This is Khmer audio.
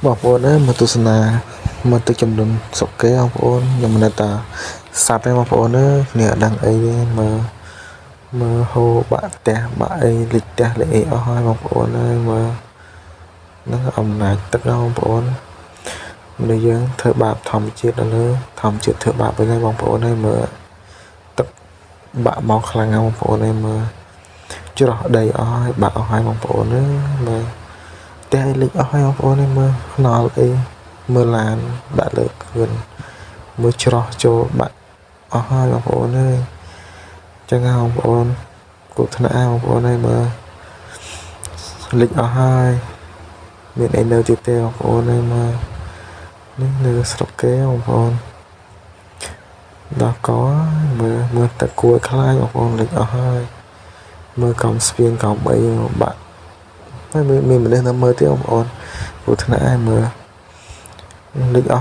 បងប្អូនអើយមកទស្សនាមើលទឹកចំនួនស្រុកគេបងប្អូនខ្ញុំមិនដឹងថាសត្វទេបងប្អូនអើយគ្នាអត់ដឹងអីទេមើលមើលហូរបាក់ផ្ទះបាក់អីលិចផ្ទះលិចអីអស់ហើយបងប្អូនអើយមើលហ្នឹងអំណាចទឹកណាបងប្អូនមនុស្សយើងធ្វើបាបធម្មជាតិដល់លើធម្មជាតិធ្វើបាបវិញហើយបងប្អូនអើយមើលទឹកបាក់មកខ្លាំងណាស់បងប្អូនអើយមើលច្រោះដីអស់ហើយបាក់អស់ហើយបងប្អូនអើយមើល ផ្ទះអីលិចអស់ហើយបងប្អូនអើយមើលខ្នល់អីមើលឡានដាក់លើគ្រឿនមើលច្រោះចូលបាក់អស់ហើយបងប្អូនអើយចឹងហើយបងប្អូនគ្រោះថ្នាក់ហើយបងប្អូនអើយមើលលិចអស់ហើយមានអីនៅទៀតទេបងប្អូនអើយមើលនេះនៅស្រុកគេបងប្អូនដល់កមើលមើលទឹកគួរខ្លាចបងប្អូនលិចអស់ហើយមើលកំស្ពានកំអីបាក់ ហើយមានមនុស្សនៅមើលទៀតបងប្អូនគ្រោះថ្នាក់ហើយមើលលិចអស់។